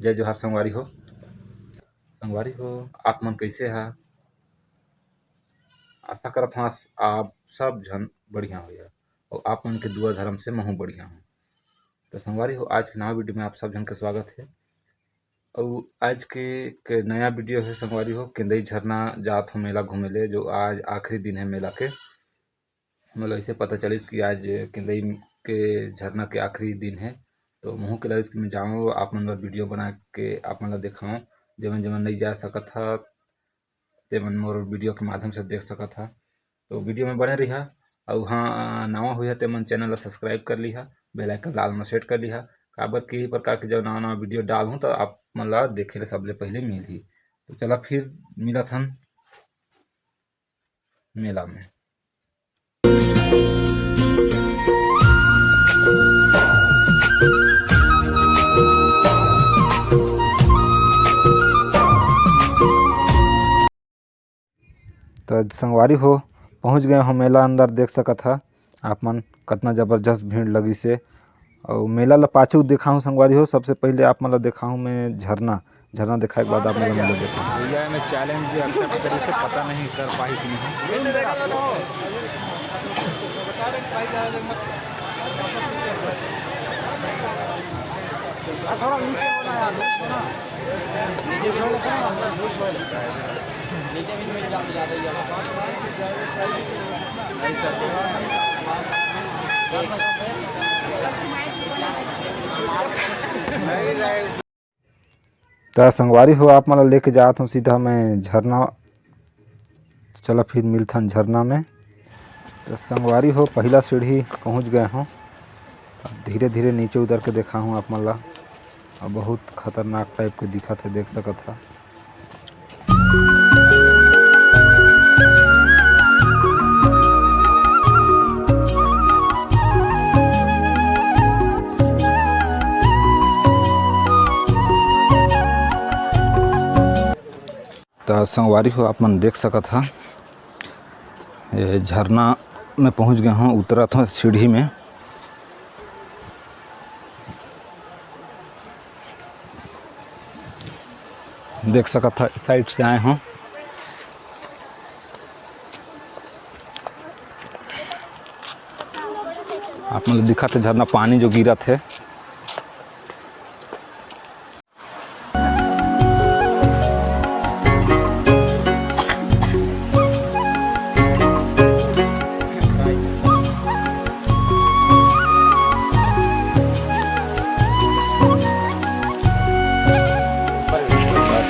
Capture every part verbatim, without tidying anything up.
जय जोहार संगवारी हो। संगवारी हो, आप मन कइसे हा? आशा करत हँव, आप सब झन बढ़िया होइहा अउ आप मन के दुआ धरम से महूँ बढ़िया हँव। त संगवारी हो, आज के नवा video में आप सब झन के स्वागत हे। अउ आज के, के नया video हे संगवारी हो, केंदई झरना जात हँव मेला घूमे ले, जो आज आखिरी दिन हे मेला के। मोला अइसे पता चलिस कि आज केंदई के झरना के आखिरी दिन हे, तो महूँ के लगिस कि मैं जावँव, आप मन बर video बना के आप मन ला देखावँव। जेमन जेमन नइ जा सकत हा, तेमन मोर video के माध्यम से देख सकत हा। तो video में बने रहिहा। अउ हाँ, नवा होइहा तेमन channel ला subscribe कर लिहा, bell icon ला all में set कर लिहा, काबर कि यही प्रकार के जब नवा नवा video डालहूँ, तो आप मन ला देखे ले सबले पहले मिलही। तो चला फिर मिलत हन मेला में। त संगवारी हो, पहुँच गए हँव मेला अंदर। देख सकत हा आप मन, कतना जबरजस्त भीड़ लगिस हे। अउ मेला ला पाछू देखाहूँ संगवारी हो। सबसे पहले आप मन ला देखाहूँ मैं झरना, झरना देखाय के बाद आप मन ला मेला देखाहूँ। भैया, एमे challenge accept करिस हे, पता नहीं कर पाही कि नहीं। त संगवारी हो, आप मन ला लेके जात हँव सीधा मैं झरना। चला फिर मिलथन झरना में। त संगवारी हो, पहिला सीढ़ी पहुँच गए हँव। अब धीरे धीरे नीचे उतर के देखाहूँ आप मन ला। अब बहुत खतरनाक type के दिखत हे, देख सकत हा। त संगवारी हो, आप मन देख सकत हा, ये झरना में पहुँच गए हँव, उतरत हँव सीढ़ी में। देख सकत हा, side से आए हँव। आप मन ल दिखत हे झरना, पानी जो गिरत हे।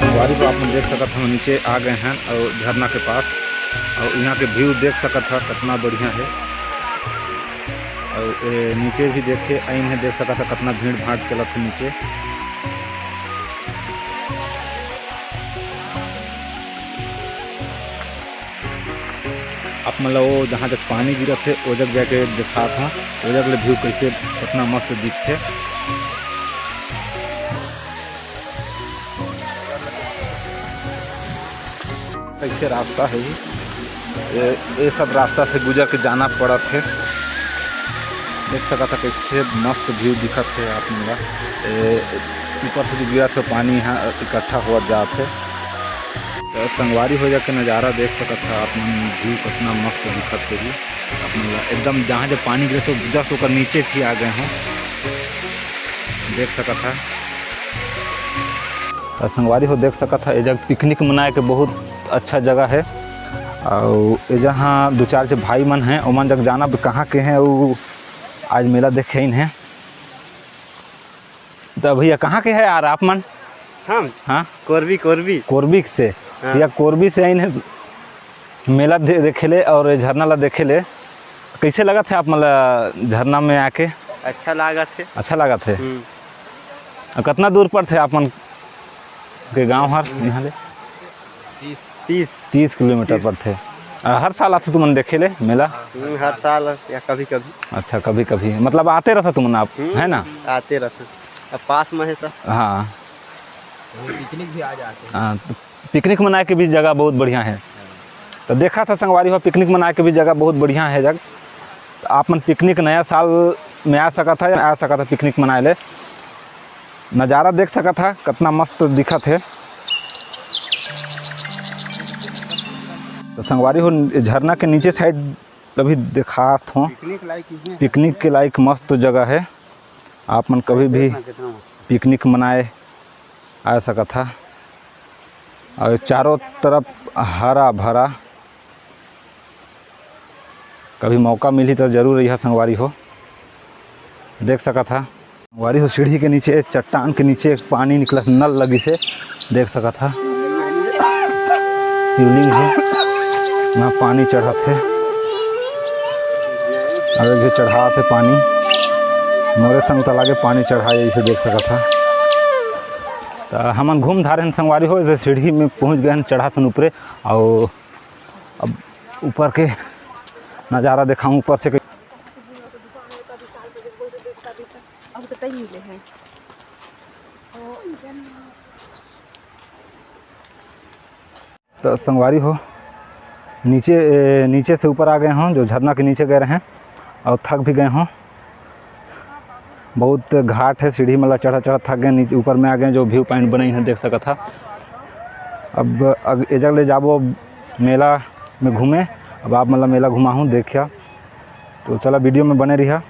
संगवारी हो, आप मन देख सकत हव, नीचे आ गए हन अउ झरना के पास, अउ इहाँ के view देख सकत हव, कतना बढ़िया हे। अउ ए नीचे भी देखे आइन हे, देख सकत हव, कतना भीड़ भाड़ चलत हे नीचे। आप मन ल वो जहाँ जग पानी गिरत हे, वो जग जाके दिखात हव, वो जग ले view कइसे, कतना मस्त दिखथे। कइसे रास्ता हे ये, ये, ये सब रास्ता से गुजर के जाना पड़त हे। देख सकत हव, कइसे मस्त view दिखत हे आप मन ल। ये ऊपर से जो गिरत हे पानी ह, इकट्ठा होवत जात हे। त संगवारी हो, जाके नज़ारा देख सकत हव आप मन, view कतना मस्त दिखत होही आप मन ल। एकदम जहाँ जब पानी गिरे तो just ओकर नीचे ही आ गए हव, देख सकत हव। त संगवारी हो, देख सकत हव, ए जग picnic मनाए के बहुत अच्छा जगह हे। अउ ए जहाँ दू चार झन भाई मन हे, ओमन जग जानब कहाँ के हे, अउ आज मेला देखे आइन हे। त भैया, कहाँ के हे यार आप मन? हम? हाँ? कोरबी, कोरबी। कोरबी से? हाँ। भैया, कोरबी से आइन हे मेला दे-, देखे ले अउ झरना ला देखे ले। कइसे लगत हे आप मन ल झरना में आके? अच्छा लागत हे। अच्छा लागत हे? हम्म। अउ कतना दूर पड़थे आप मन के गाँव हर इहाँ ले? तीस। तीस। तीस किलोमीटर तीस। पड़थे। अउ हर साल आथव तुमन देखे ले मेला? हम्म, हर साल या कभी-कभी। अच्छा, कभी-कभी। मतलब आते रथव तुमन आप, हम्म, है ना? आते रथन। अब पास में हे त। हाँ। वहीं picnic भी आ जाते हैं। हाँ, तो picnic मनाए के भी जगह बहुत बढ़िया हे। त देखत हव संगवारी हो, picnic मनाए के भी जगह बहुत बढ़िया हे जग। त आप मन picnic नया साल में आ सकत हव, आ सकत हव picnic मनाए ले। नज़ारा देख सकत हा, कतना मस्त दिखत हे। तो संगवारी हो, झरना के नीचे side अभी देखात हों, picnic लायक ही है। Picnic के लायक मस्त जगह है, आप मन कभी भी देखना कितना मस्त। Picnic मनाए आ सकत हा। और चारों तरफ हरा भरा। कभी मौका मिलही तो जरूर यहाँ संगवारी हो देख सकत हा। संगवारी हो, सीढ़ी के नीचे, चट्टान के नीचे एक पानी निकलत, नल लगिस हे, देख सकत हा। शिवलिंग हे, वहाँ पानी चढ़त हे। अउ एक झन चढ़ात हे पानी, मोरे संग तला के पानी चढ़ाए, इसे देख सकत हा। त हमन घूम धारे हन संगवारी हो, जैसे सीढ़ी में पहुँच गए हन, चढ़त हन ऊपरे, अउ अब ऊपर के नज़ारा देखाऊँ ऊपर से। अब तो कहीं मिले हैं। तो संगवारी हो, नीचे, ए, नीचे से ऊपर आ गए हों, जो झरना के नीचे गए रहें और थक भी गए हों। बहुत घाट है, सीढ़ी मन ला चढ़त चढ़त थक गए, नीचे ऊपर में आ गए, जो view point बने हैं देख सकत हा। अब अग-, एजग ले जाबो मेला में घूमे। अब आप मन ला मेला घुमाहूँ, देखिया। तो चला, video में बने रहिया,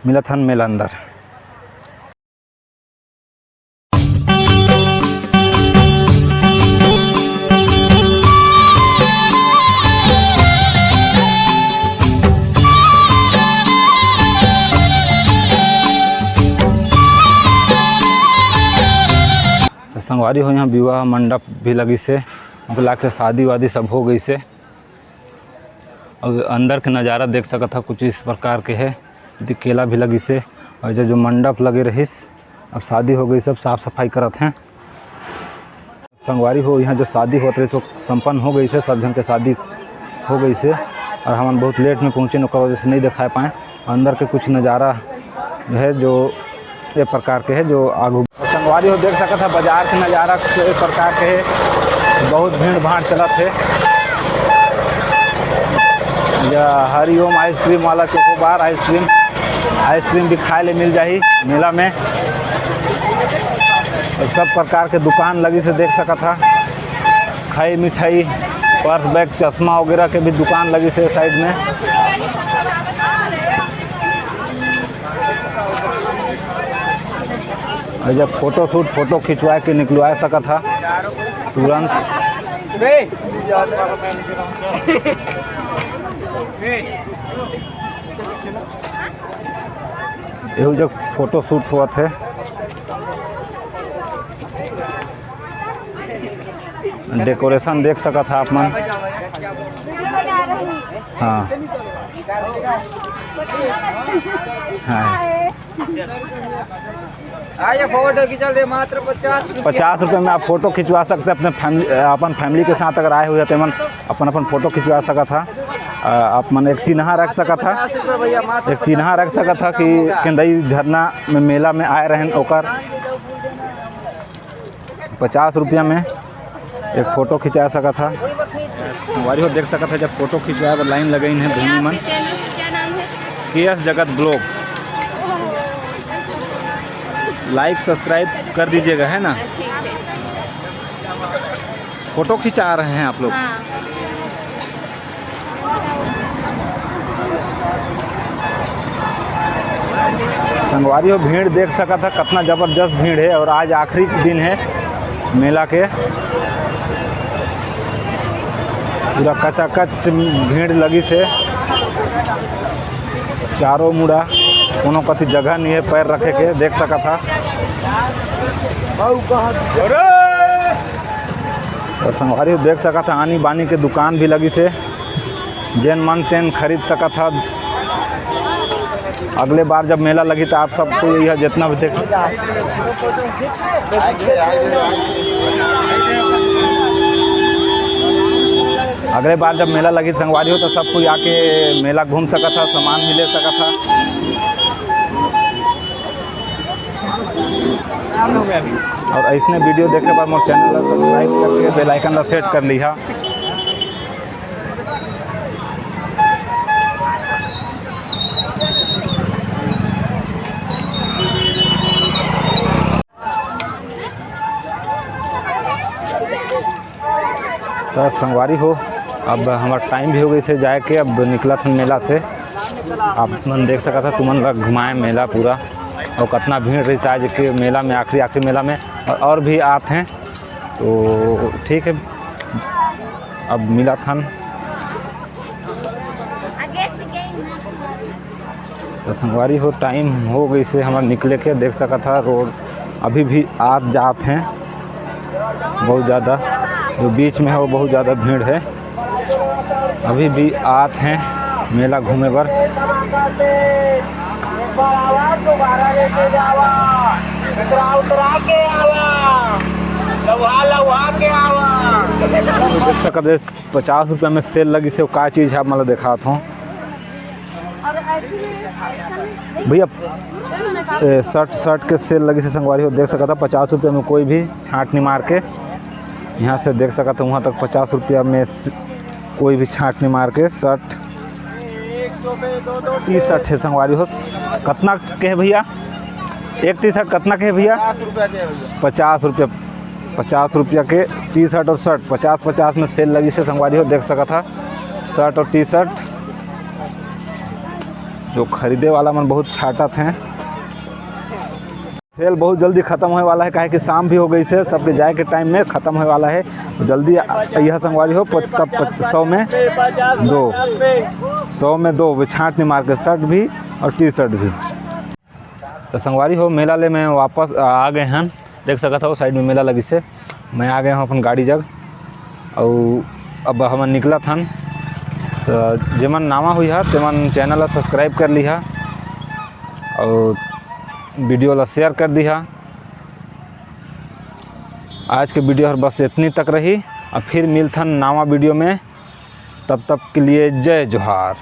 मिलत हन मेला अंदर। संगवारी हो, यहाँ विवाह मंडप भी लगिस हे, ओकर लाग के शादी वादी सब हो गइस हे। अउ अंदर के नज़ारा देख सकत हा, कुछ इस प्रकार के हे। दि-, केला भी लगिस हे, अउ जो, जो मंडप लगे रहिस, अब शादी हो गइस, सब साफ सफाई करत हें। संगवारी हो, यहाँ जो शादी होत रहिस, वो संपन्न हो गइस हे, सब झन के शादी हो गइस हे, अउ हमन बहुत late में पहुँचे, ओकर वजह से नहीं दिखाए पाए। अंदर के कुछ नज़ारा जो है, जो ए प्रकार के हे, जो आगू संगवारी हो देख सकत हा, बाजार के नज़ारा कुछ ए प्रकार के हे। बहुत भीड़ भाड़ चलत हे। या हरिओम ice cream वाला, chocobar ice cream, ice cream भी खाए ले मिल जाही मेला में। अउ सब प्रकार के दुकान लगिस हे, देख सकत हा, खाई मिठाई, purse bag, चश्मा वगैरह के भी दुकान लगिस हे side में। अउ जब photo shoot, photo खिंचवा के निकलवा सकत हा तुरंत। एहू जग photo shoot होवत हे। Decoration देख सकत हा आप मन। हाँ। हाँ। आइए, photo खिंचा ले, मात्र पचास रुपया। पचास रुपये में आप photo खिंचवा सकते हैं अपने family, अपन family के साथ। अगर आए हुए हैं तो मन अपन, अपन photo खिंचवा सकत हा। अ, आप मन एक चिन्हा रख सकत हा, पचास रुपये भैया, मात्र एक चिन्हा रख सकत हा कि केंदई झरना में मेला में आए रहेन ओकर। पचास रुपया में एक photo खिंचा सकत हा। संगवारी हो देख सकत हा, जब photo खिंचवाए बर line लगाइन हे भूमि मन। आपके channel का क्या नाम है? K S Jagat Vlog। Like subscribe कर दीजिएगा, है ना? ठीक है। Photo खिंचा रहे हैं आप लोग। हाँ। संगवारी हो, भीड़ देख सकत हा, कतना जबरदस्त भीड़ हे अउ आज आखिरी दिन हे मेला के। पूरा कचाकच भीड़ लगिस हे चारों मुड़ा, कोनो कति जगह नइ हे पैर रखे के, देख सकत हा। तो संगवारी हो देख सकत हा, आनी बानी के दुकान भी लगिस हे, जेन मन तेन खरीद सकत हा। अगले बार जब मेला लगही, तो आप सब कोई यह जितना भी देख, अगले बार जब मेला लगही, संगवारी हो, तो सब कोई आके मेला घूम सकत हा, सामान भी ले सकत हा। अउ अइसने video देखे बर मोर channel ला subscribe करके bell icon ला set कर लिहा। त संगवारी हो, अब हमर टाइम भी हो गइसे जाए के, अब निकलत हन मेला से। आप मन देख सकत ह, तुमन ला घुमाए मेला पूरा, अउ कतना भीड़ रहिस आज के मेला में, आखिरी, आखिरी मेला में, अउ, अउ भी आत हैं। तो ठीक है, अब मिलत हन। तो संगवारी हो, टाइम हो गइसे हमर निकले के। देख सकत ह, रोड अभी भी आत जात हैं बहुत ज़्यादा, जो बीच में है वो बहुत ज़्यादा भीड़ है। अभी भी आत हैं मेला घूमे बर। देख सकत ह, पचास रुपया में सेल लगिसे, का चीज़ है, मतलब देखात हूँ। भैया, ए, शर्ट, शर्ट के सेल लगिसे संगवारी हो, देख सकत ह, पचास रुपया में कोई भी छाँट नहीं मार के। यहाँ से देख सकत ह, वहाँ तक पचास रुपया में स-, कोई भी छाँट नहीं मार के शर्ट, टी शर्ट है संगवारी हो। कतना के है भैया? एक टी शर्ट कतना के है भैया? पचास रुपया के है भैया। पचास रुपया, पचास रुपया के टी शर्ट और शर्ट, पचास पचास में सेल लगिसे संगवारी हो, देख सकत ह, शर्ट और टी शर्ट। जो खरीदे वाला मन बहुत छाटत हैं। सेल बहुत जल्दी खतम होए वाला है, काहे कि शाम भी हो गइसे, सबके जाए के टाइम में खतम होए वाला है। जल्दी आ-, अइहा संगवारी हो, प-, तब प-, सौ में दो, सौ में दो, वो छाँट नहीं मार के शर्ट भी और टी शर्ट भी। तो संगवारी हो, मेला ले मैं वापस आ, आ गए हन। देख सकत हो, साइड में मेला लगिसे। मैं आ गए हूँ अपन गाड़ी जग, अउ अब हमन निकलत हन। तो जेमन नावा हुई हा, तेमन चैनल ला सब्सक्राइब कर लिहा, अउ वीडियो ला शेयर कर दिहा। आज के वीडियो हर बस इतनी तक रही। अब फिर मिलथन नावा वीडियो में, तब तक के लिए जय जोहार।